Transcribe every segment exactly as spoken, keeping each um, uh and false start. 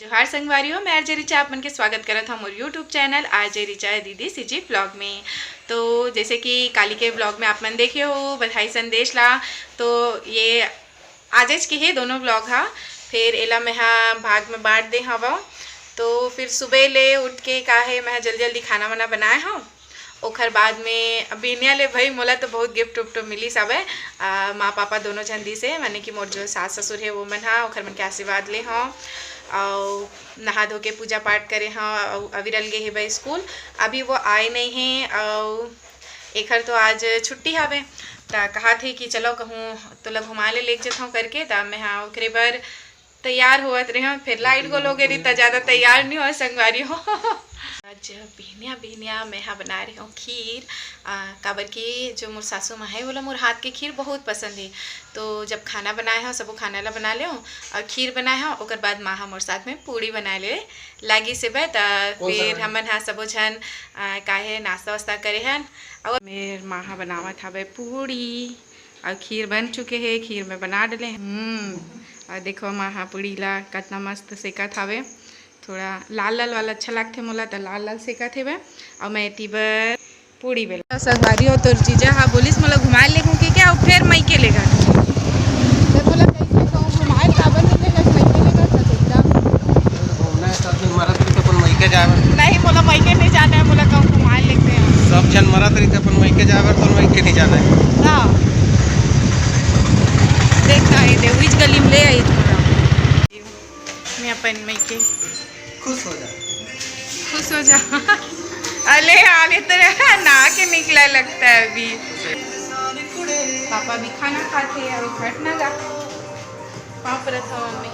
जोहार संगवारी हो, मैं आरजे रिचा आप मन के स्वागत करत हव मोर YouTube चैनल आरजे रिचा दीदी सीजी ब्लॉग में। तो जैसे कि काली के ब्लॉग में आप मन देखे हो बधाई संदेश ला, तो ये आजेच के हे दोनों ब्लॉग हा। फिर एला मैं हा भाग में बांट दे हवं। तो फिर सुबह ले उठ के का हे, मैं हा जल्दी जल्दी खाना वाना बनाए हव। ओखर बाद में बिहनिया ले भाई मोला तो बहुत गिफ्ट उफ्ट मिलिस हवय। आ, माँ पापा दोनों झन दिस हे, माने कि मोर जो सास ससुर हे वो मन हा, ओखर मन के आशीर्वाद ले हव। अउ नहा धो के पूजा पाठ करे हव। अउ अविरल गे हे भाई स्कूल, अभी वो आए नहीं हे। अउ एखर तो आज छुट्टी हवे, त कहा थे कि चलो कहूँ तोला घुमा ले लेके जथव करके, त मैं हा ओकरे बर तैयार होवत रेहेंव, फेर लाइट गोल हो गे रही, त ज्यादा तैयार नहीं होय संगवारी हो। आज बिहनिया बिहनिया मैं हा बनाए रेहेंव खीर, आ, काबर कि जो मोर सासू माँ हे, ओला मोर हाथ के खीर बहुत पसंद हे। तो जब खाना बनाए हव, सबो खाना ला बना लेव अउ खीर बनाए हव, ओकर बाद माँ हा मोर साथ में पूड़ी बनाए ले लागिस हे बे, त कौन सा फिर बनाए? हमन हा सबो झन, आ, काहे नाश्ता वास्ता करे हन। अउ मेर माँ हा बनावत हवे पूड़ी। अउ खीर बन चुके हे, खीर में बना डले। हम्म, अउ देखो माँ हा पूड़ी ला कतना मस्त सेकत हवे। थोड़ा लाल लाल वाला अच्छा लागथे मोला, त लाल लाल सेकत हेवे। अउ मैं एती बर पूड़ी बेला। संगवारी हो, तोर जीजा हा बोलिस मोला घुमाए लेगहूँ कहिके, अउ फेर मइके लेगा। ते मोला कइसे कहूँ, घुमाए काबर नहीं लेगा, मइके लेगा, ससुर जा। घूमना है, सब झन मरत रही तो अपन मइके जाए बर। नहीं, मोला मइके नहीं जाना है, मोला कहूँ घुमाए लेते हैं। सब झन मरत रही तो अपन मइके जाए बर, तो मइके नहीं जाना है। हाँ। देखा, ये दे, उइच गली में ले आई थोड़ा। मैं अपन मइके खुश हो जा। खुश हो जा। अले, आले तो रहा, ना के निकला लगता है अभी। पापा भी खाना खाते हैं, अभी फट ना जा। पाँव परत हव mummy.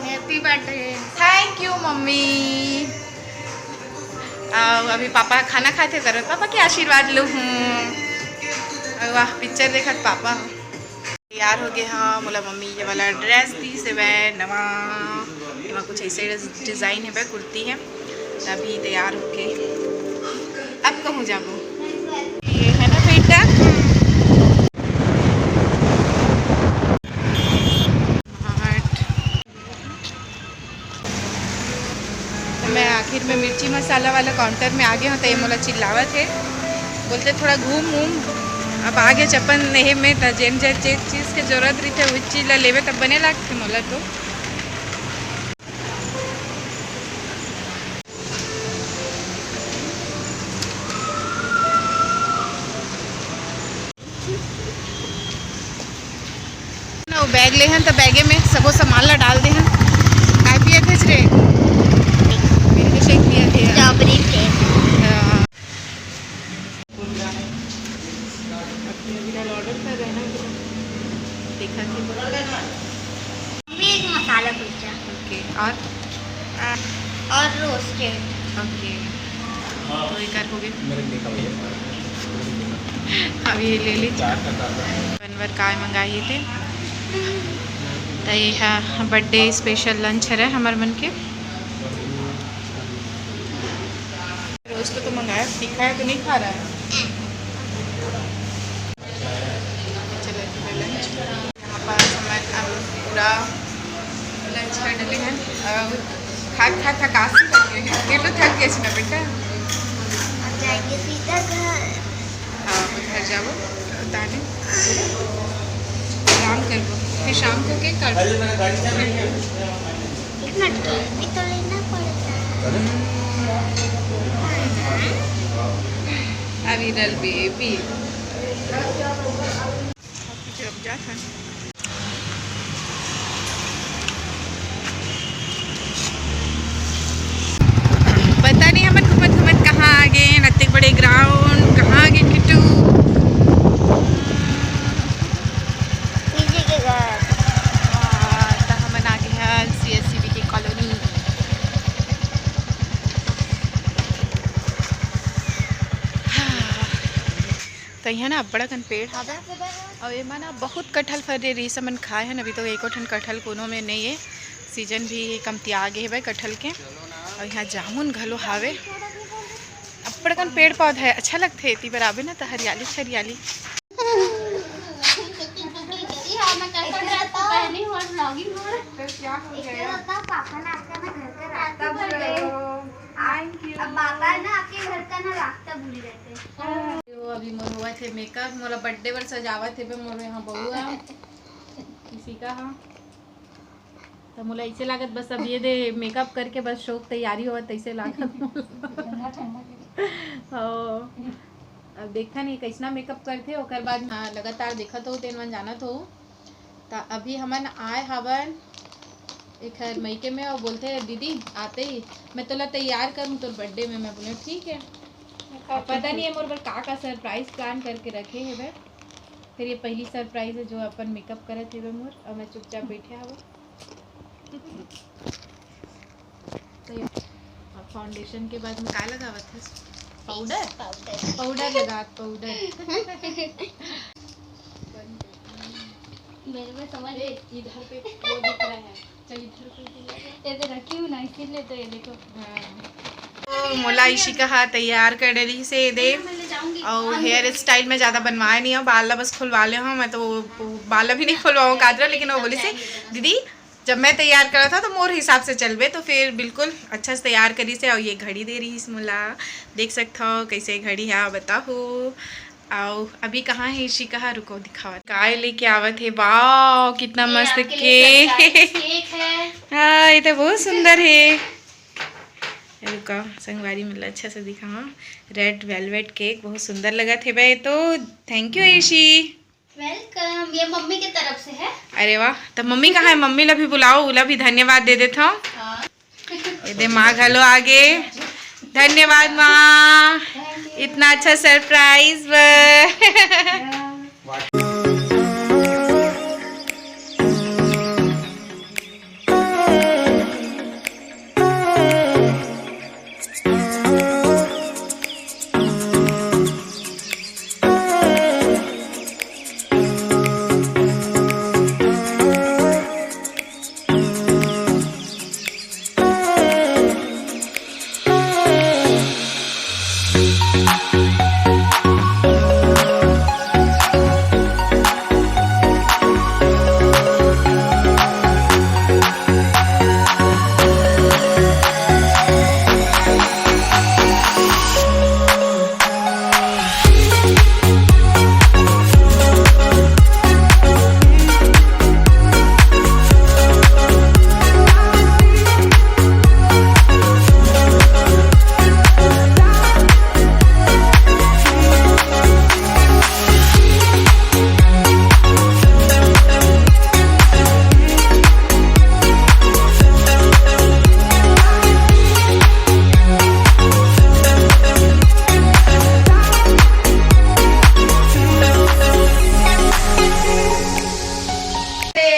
Happy birthday। Thank you mummy. अउ अभी पापा खाना खाते करत, पापा के आशीर्वाद लूँ हूँ। अउ वाह, पिक्चर देखत पापा। तैयार हो गए हाँ, मोला मम्मी ये वाला ड्रेस दिस हेवय नवा, एमा कुछ ऐसे डिजाइन हेवय, कुर्ती है। अभी तैयार होके अब कहूँ जाबो, ये है ना बेटा। तो मैं आखिर में मिर्ची मसाला वाला काउंटर में आ गया हूँ, तो ये मोला चिल्लावत है, बोलते थोड़ा घूम घूम। अब आ गए चपन नहीं में, तो जेन जे जे चीज़ के जरूरत रही थे, वो चीज़ ला लेवे तब बने लागते मोला तो। ना, वो बैग ले हन, त बैगे में सबो सामान ला डाल दे हन। काय पियत हस रे? मिल्क शेक पियत हे। Strawberry flavour. हाँ। अभी ऑर्डर कर रहे हैं ना, देखा थी। मम्मी, एक मसाला कुलचा। ओके, और? आ, और रोस्टेड। ओके, तो एक और हो गए। मेरे को देखा भैया। अब ये ले ली। चार का काला। बनवर काय मंगाए हे ते? त ये हा बर्थडे स्पेशल लंच हरे हमर मन के। रोज तो, तो मंगाया, दिखाया तो नहीं खा रहा है। चलो, लंच। यहाँ पर हमन अब पूरा लंच कर डले हैं। अब खा, खा थकासी लग गई है। ये तो थक गए ना बेटा। अब जाएंगे सीधा घर। हाँ, अब घर जाबो, ताने आराम करबो, फिर शाम को केक काटबो। इतना केक भी तो लेना पड़ता है। अविरल बेबी। अब जात हन। पता नहीं हमन घूमत घूमत कहाँ आ गए, अतेक बड़े ग्राउंड, कहाँ आ गए किट्टू? जीजी के घर। हाँ, त हमन आ गए हैं सीएससीबी के कॉलोनी। हाँ। त इहाँ ना अब्बड़ अकन पेड़ हावय। अउ एमा ना बहुत कटहल फरे रिहिस, हमन खाए हन। अभी तो एको ठन कटहल कोनो में नइ ए, सीजन भी कमतिया गे हवय कटहल के। अउ इहाँ जामुन घलो हावे, अब्बड़ अकन पेड़ पौधा हे, अच्छा लगथे। एती बर आबे ना त हरियाली हरियाली। एक तो होता पापा ना आपका ना घर का रास्ता भूल गए। Thank you। अब पापा ना आपके घर का ना रास्ता भूल गए थे। तो अभी मोर होवत हे मेकअप, मोला बर्थडे बर सजावत हे बे मोर यहाँ बउआ किसी का हा। तो मोला ऐसे लागत बस अब ये दे मेकअप करके बस शौक तैयारी होवत तैसे लागत मोला। हाँ। अब देखथन ये कैसना मेकअप करथे, ओकर बाद हाँ, लगातार देखत हो, तेन मन जानत हो। त अभी हमन आए हवन एखर मइके में, और बोलथे, "दीदी, आते ही मैं तोला तैयार करूँ तोर बर्थडे में।" मैं बोले, "ठीक है।" अब पता नहीं है मोर बर का का सरप्राइज प्लान करके रखे हेबे। फिर ये पहली सरप्राइज है जो अपन मेकअप करत हेबे मोर, और मैं चुपचाप बैठे हवं। तो ये, अब फाउंडेशन के बाद में का लगावत हस? पाउडर? पाउडर। पाउडर लगात, पाउडर। मेरे में समझ ए, इधर पे वो दिख रहा है। चल, इधर पे भी लगा। ये तो रखी हूँ ना, इसीलिए तो ये देखो। हाँ। तो मोला इशिका हा तैयार कर डरिस हे दे, मैं ले जाऊंगी। और हेयर स्टाइल में ज़्यादा बनवाए नहीं हो, बाल ला बस खुलवा ले हो। मैं तो वो, वो बाल ला भी नहीं खुलवाऊँ काजरा, लेकिन वो बोलिस हे, "दीदी, जब मैं तैयार करा था तो मोर हिसाब से चलबे।" तो फिर बिल्कुल अच्छा से तैयार करिस हे। और ये घड़ी दे रहिस मोला, देख सकत हो कैसे घड़ी है, बताओ। आओ, अभी कहाँ है इशिका? रुको, दिखावत। काय लेके आवत हे? वाओ, कितना ये मस्त आपके लिए केक। सरप्राइज केक है। हाँ, ये तो बहुत सुंदर है। ये रुका, संगवारी, मतलब, अच्छा से दिखावा। रेड वेलवेट केक बहुत सुंदर लगत हे बे। तो थैंक यू इशी। वेलकम। ये मम्मी की तरफ से है। अरे वाह, तो मम्मी कहाँ है? मम्मी ला भी बुलाओ, उला भी धन्यवाद दे देता हूँ। हाँ। ये दे, माँ घलो आगे। धन्यवाद माँ, इतना अच्छा सरप्राइज बर।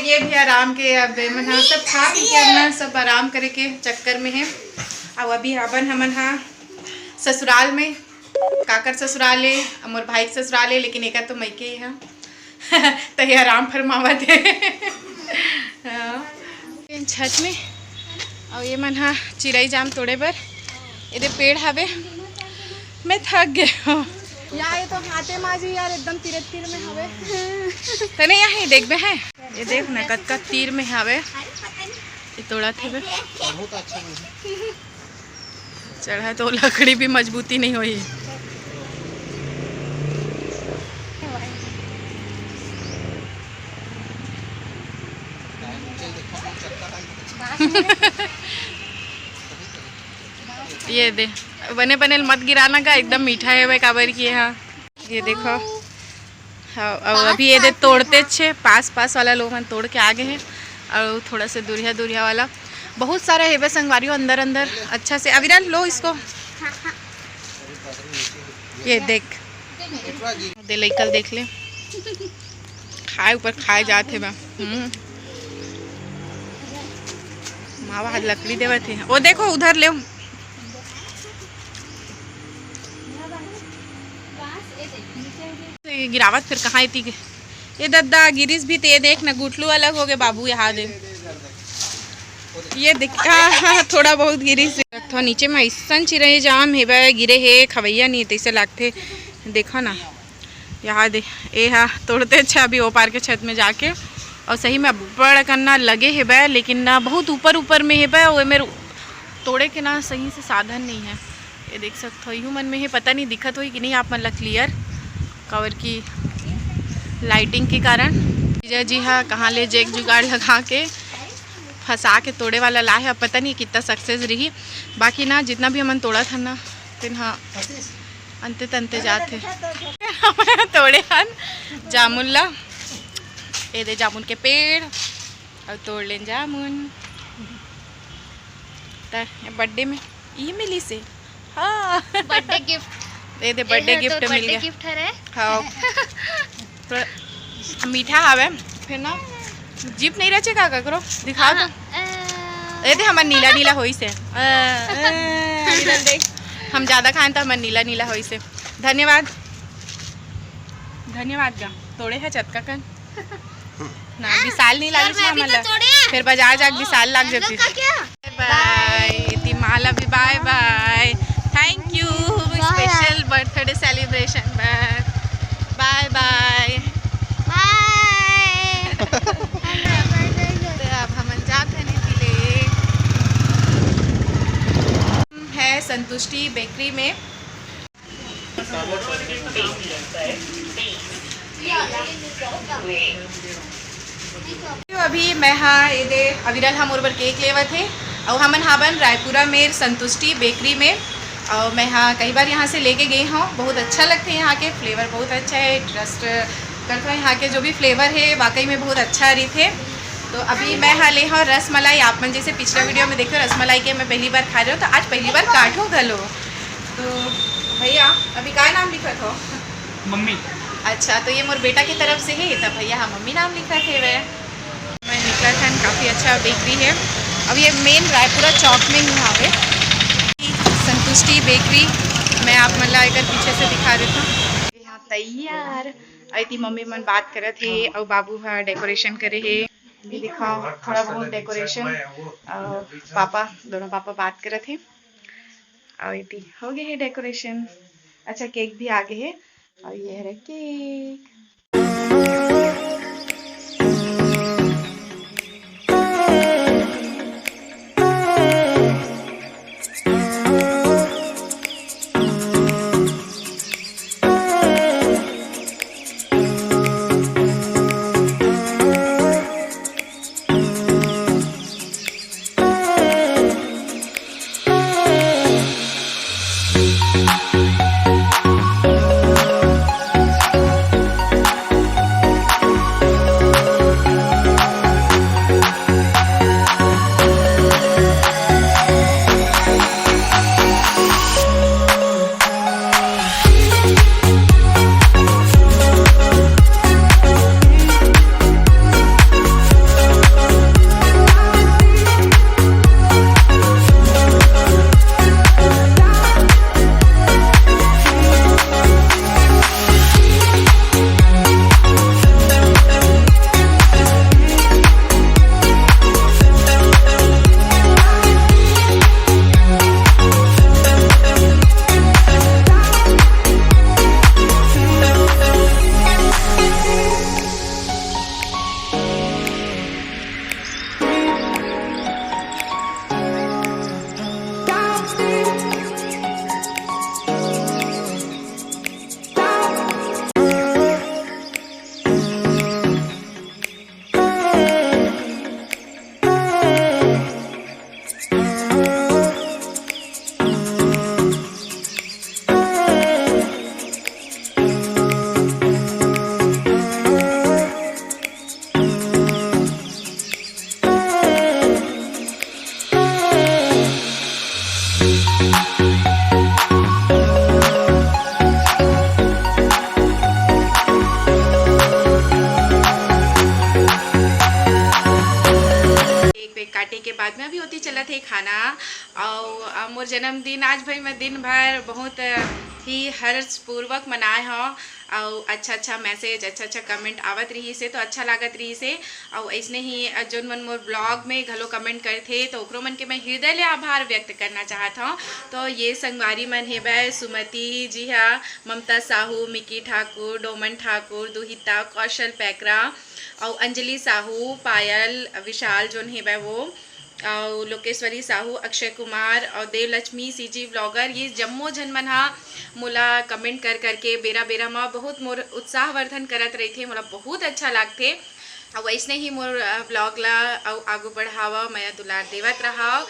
ये भी आराम के, अब एमन ह सब खा पी के अपना सब आराम करे के चक्कर में है। अब अभी हवन हमन ह ससुराल में, काकर ससुराल है, मोर भाई के ससुराल है, लेकिन एकर तो मइके ही है। तो ये आराम फरमावत है। हाँ। छत में, और ये मन हा चिरई जाम तोड़े बर, एदे पेड़ हवे। मैं थक गए हूँ। यार, ये तो हाथे माजी यार, एकदम तीर तीर में हवे। तने यहाँ ही देखबे है, ये देख ना, कतका तीर में हवे। ये तोड़ा थे बे। बहुत अच्छा। चढ़ा तो लकड़ी भी मजबूती नहीं होई। ये दे, बने बने मत गिराना का, एकदम मीठा है भाई, काबर की है। हाँ, ये देखो। हाँ, और अभी ये दे तोड़ते छे, पास पास वाला लोग मन तोड़ के आ गए हैं। और थोड़ा से दूरिया दूरिया वाला बहुत सारा हेवे संगवारी हो, अंदर अंदर अच्छा से। अविरल, लो इसको। ये देख, दे लइकल देख ले, खाए ऊपर खाए जात हे बा। हम्म। मावा हाथ लकड़ी देवत हे। ओ देखो उधर ले। ये गिरावत फिर कहाँ इतनी के? ये दद्दा गिरिस भी, ते देख ना, गुठलू अलग हो गए बाबू, यहाँ दे। ये देख, हाँ, हाँ, थोड़ा बहुत गिरिस। तो नीचे में ऐसन चिरई जाम हे बा, गिरे हे, खवैया नहीं तैसे लागथे। देखो ना, यहाँ दे, ए हा तोड़ते अच्छा अभी ओ पार के छत में जाके। अउ सही में अब्बड़ अकन ना लगे हेबे, लेकिन ना बहुत ऊपर ऊपर में हेबे, अउ एमेर तोड़े के ना सही से साधन नहीं है। ये देख सकत हो, इहू मन में हे, पता नहीं दिखत होही कि नहीं आप मन ला क्लियर, काबर की लाइटिंग के कारण। जीजा जी हा कहाँ ले जेक जुगाड़ लगा के फंसा के तोड़े वाला लाए हे, अब पता नहीं कितना सक्सेस रही। बाकी ना जितना भी हमन तोड़त हन ना, तेन हा अंते तंते जात हे। तोड़े हन जामुन ला, ये दे जामुन के पेड़, अउ तोड़ लेन जामुन। त बर्थडे में ये मिली से, हाँ। Birthday gift. ये दे बर्थडे गिफ्ट मिल गया। गिफ्ट हरे। हाँ। तो मीठा हवे, फिर ना जीप नहीं रचे का ककरो, दिखा दो। हाँ, अ, ये दे हमर नीला नीला होइस हे। अ, अ, इधर देख, हम ज्यादा खाएं तो हमर नीला नीला होइस हे। धन्यवाद, धन्यवाद गा, तोड़े है चतका कन। ना, विशाल नहीं लागिस ना हमन ला। फिर बाजार जाके विशाल लाग जाती। बाय बाय। एती माला भी bye bye. Thank you. Special birthday celebration बर। बाय बाय। बाय। तो अब हमन जात हन एती ले। हम है संतुष्टि बेकरी में। तो अभी मैं हा ये दे अविरल हा मोर बर केक लेवत हे, अउ हमन हाबन रायपुरा में संतुष्टि बेकरी में। अउ मैं हा कई बार यहाँ से लेके गई हूँ, बहुत अच्छा लगते हैं यहाँ के फ्लेवर, बहुत अच्छा है। ट्रस्ट करते हैं यहाँ के जो भी फ्लेवर है, वाकई में बहुत अच्छा रहिथे। तो अभी मैं हा ले हूँ रसमलाई। आप मन जैसे पिछला वीडियो में देखे रसमलाई के मैं पहली बार खा रही हूँ, तो आज पहली बार काटूँ घलो। तो भैया, अभी का नाम लिखत हो? मम्मी। अच्छा, तो ये मोर बेटा की तरफ से है, तब भैया हा मम्मी नाम लिखत हेवय। मैं निकलत हन, काफ़ी अच्छा बेकरी है। अब ये मेन रायपुरा चौक में ही हावे संतुष्टि बेकरी। मैं आप मन ला एकर पीछे से दिखा देता हूँ। यहाँ तैयार। अउ एती मम्मी मन बात करत हे, अउ बाबू हा डेकोरेशन करे हे। ये दिखाओ, थोड़ा बहुत डेकोरेशन। अउ पापा, दोनों पापा बात करत हे। अउ एती हो गए हे डेकोरेशन। अच्छा, केक भी आ गए हे। अउ ये हरे केक। मैं भी ओती चलत हे खाना। अउ अ, मोर जन्मदिन आज भाई मैं दिन भर बहुत ही हर्षपूर्वक मनाए हव। अउ अच्छा अच्छा मैसेज, अच्छा अच्छा कमेंट आवत रहिस हे तो अच्छा लागत रहिस हे। अउ अइसने ही अ, जोन मन मोर ब्लॉग में घलो कमेंट करथे तो ओकरो मन के मैं हृदय ले आभार व्यक्त करना चाहत हव। तो ये संगवारी मन हेबय सुमति जी हा, ममता साहू, मिकी ठाकुर, डोमन ठाकुर, दुहिता, कौशल पैकरा, अउ अंजलि साहू, पायल, विशाल जोन हेबय वो, अउ लोकेश्वरी साहू, अक्षय कुमार अउ देवलक्ष्मी सीजी ब्लॉगर, ये जम्मो झन मन हा मोला कमेंट कर करके बेरा बेरा म बहुत मोर उत्साहवर्धन करत रहिथे। मोला बहुत अच्छा लागथे। अउ वैसने ही मोर ब्लॉग ला अउ आगू बढ़ावा, मया दुलार देवत रहाव।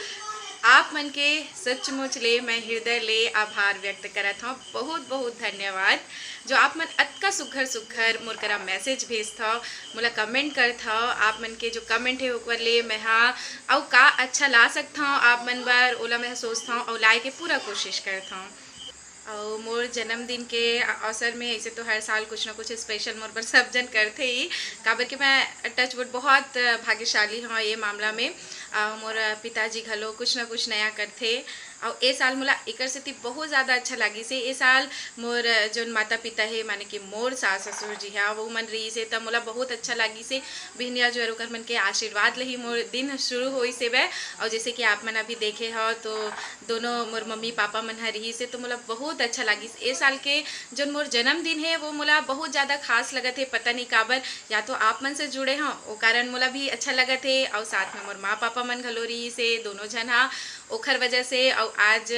आप मन के सचमुच ले मैं हृदय ले आभार व्यक्त करत हव। बहुत बहुत धन्यवाद जो आप मन अतका सुघर सुघर मोर करा मैसेज भेजथव, मोला कमेंट करथव। आप मन के जो कमेंट हे ओकर ले मैं हा अउ का अच्छा ला सकथव आप मन बर, ओला मैं सोचथव अउ लाए के पूरा कोशिश करथव। अउ मोर जन्मदिन के अवसर में ऐसे तो हर साल कुछ ना कुछ स्पेशल मोर बर सब जन करथे ही, काबर कि मैं टच वुड बहुत भाग्यशाली हव ये मामला में। अउ मोर पिताजी घलो कुछ ना कुछ नया करथे। अउ ए साल मोला एकर सेती बहुत ज़्यादा अच्छा लागिस हे। ए साल मोर जोन माता पिता हे, माने कि मोर सास ससुर जी हा, वो मन रहिस हे, त मोला बहुत अच्छा लागिस हे। बिहनिया जुआर ओकर मन के आशीर्वाद ले ही मोर दिन शुरू होइस हेवय। अउ जैसे कि आप मन अभी देखे हव, तो दोनों मोर मम्मी पापा मन ह रहिस हे, तो मोला बहुत अच्छा लागिस। ए साल के जोन मोर जन्मदिन हे, वो मोला बहुत ज़्यादा खास लगत हे। पता नहीं काबर, या तो आप मन से जुड़े हव, ओ कारण मोला भी अच्छा लगत हे, अउ साथ में मोर माँ पापा मन घलो रहिस हे, दोनों झन हा, ओखर वजह से। अउ आज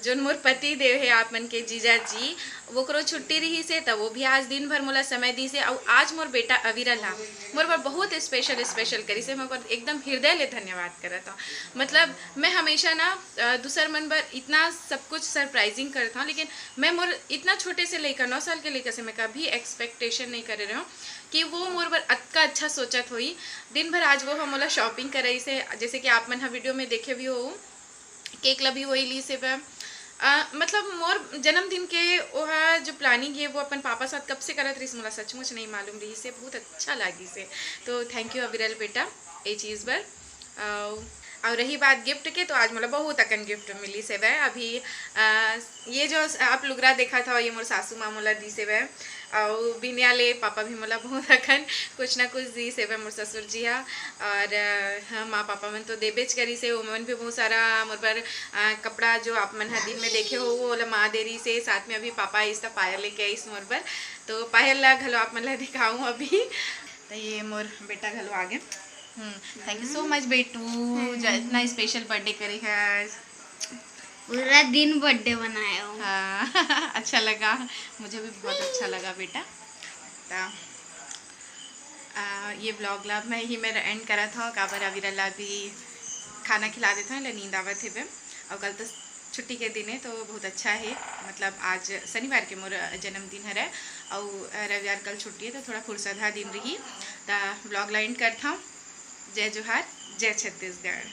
जोन मोर पति देव हे, आप मन के जीजा जी, वोकरो छुट्टी रहिस हे, त वो भी आज दिन भर मोला समय दिस हे। अउ आज मोर बेटा अविरल हा मोर बर बहुत स्पेशल स्पेशल करिस हे, मैं ओकर एकदम हृदय ले धन्यवाद करत हव। मतलब मैं हमेशा ना अ, दूसर मन बर इतना सब कुछ सरप्राइजिंग करत हव, लेकिन मैं मोर इतना छोटे से लइका, नौ साल के लइका से मैं कभी एक्सपेक्टेशन नहीं करे रहे हव कि वो मोर बर अतका अच्छा सोचत होही। दिन भर आज वो ह मोला शॉपिंग कराइस हे, जैसे कि आप मन ह वीडियो में देखे भी हो, केक ला भी वही लीस हेवय। अ, मतलब मोर जन्मदिन के ओहा जो प्लानिंग हे वो अपन पापा साथ कब से करत रहिस, मोला सचमुच नहीं मालूम रहिस हे, बहुत अच्छा लागिस हे। तो थैंक यू अविरल बेटा, ये चीज़ बर। अउ अउ रही बात गिफ्ट के, तो आज मोला बहुत अकन गिफ्ट मिलिस हेवय। अभी अ, ये जो स- आप लुगरा देखत हव, ये मोर सासू माँ मोला दिस हेवय। अउ बिनिया ले पापा भी मोला बहुत अकन कुछ ना कुछ दिस हेवय मोर ससुर जी हा। और अ, हाँ, माँ पापा मन तो देबेच करिस हे, ओमन भी बहुत सारा मोर बर अ, कपड़ा जो आप मन ह दिन में देखे हो, वो ओला माँ दे रहिस हे। साथ में अभी पापा आइस त पायल लेके आइस मोर बर, तो पायल ला घलो आप मन ला दिखाऊँ अभी। तो ये मोर बेटा घलो आ गे। थैंक यू सो मच बेटू, जो इतना स्पेशल बर्थडे करे है आज। पूरा दिन बर्थडे बनाए हो। हाँ। अच्छा लगा, मुझे भी बहुत अच्छा लगा बेटा। तो आ, ये ब्लॉग ला मैं ही मेरा एंड करत हव, काबर अविरल ला भी खाना खिला देत हव, ले नींद आवत हेबे। और कल तो छुट्टी के दिन है तो बहुत अच्छा है, मतलब आज शनिवार के मोर जन्मदिन हरे, और रविवार कल छुट्टी है तो थोड़ा फुर्सत हा दिन रही। त ब्लॉग ला एंड करत हव। जय जोहार, जय छत्तीसगढ़।